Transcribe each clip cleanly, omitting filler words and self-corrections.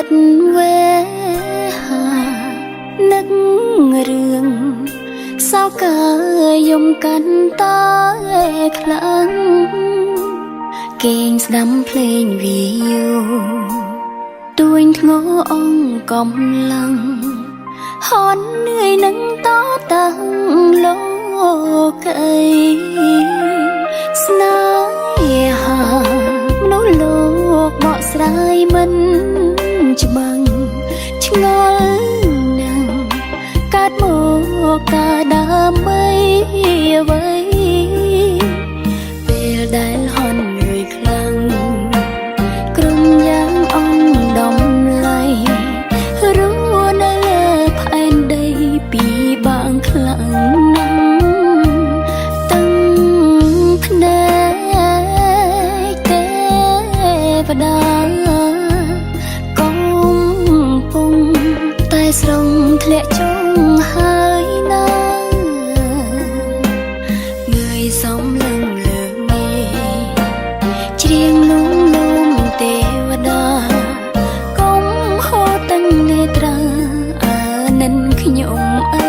តវេហានឹករឿងសោកាយំកាន់តែខ្លាំងគេងស្ដាំភ្លេងវីយូទួញធ្ងោអងកំឡឹងហន់នឿយនឹងតតាំងលោកអីស្នេហាមនុស្សលោកបកស្រាយមិនច្បាំងឆ្ងល់ណាស់កើតមកតាដើម្បីអ្វីពេលដែលហន់នឿយខ្លាំងក្រុមយ៉ាងអងដំឡៃរស់នៅលើផែនដីពីបាងខ្លាំងណាស់ទាំងភ្នែកទេវតាកំពុងតែស្រង់ធ្លាក់ចុងហើយណាងើយសំលឹងលើមេច្រៀងលងលំទេវតាកុំហូរទាំងនេត្រាអានិនខ្ញុំអី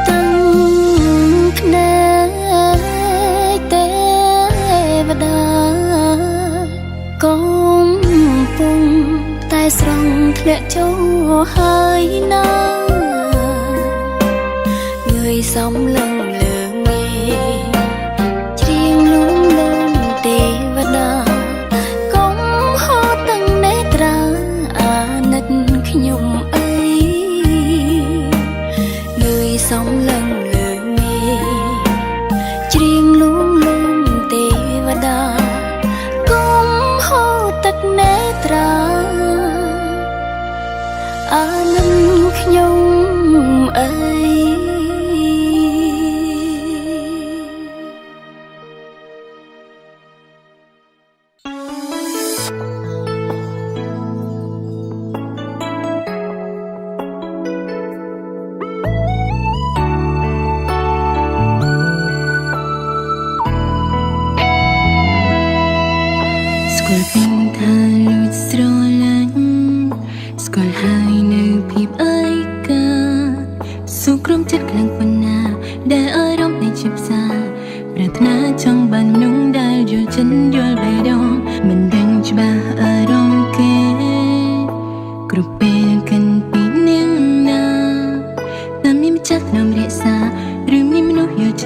ទាំងភ្នែកទេវតាកំពុងតែស្រង់ធ្លាក់ចូលហើយណាងើយសំលឹងលើមេច្រៀងលងលំទេវតាកុំហូរទាំងនេត្រាអាណិតខ្ញុំអី ងើយសំលឹងលើមេច្រៀងលងលំទេវតាកុំហូរទឹកនេត្រាអានិនខ្ញុំអី ស្គាល់វិញថាលួចស្រឡាញ់ស្គាល់ហើយនៅភាពឯកាស៊ូក្រុមចិត្តខ្លាំងប៉ុណ្ណាដែល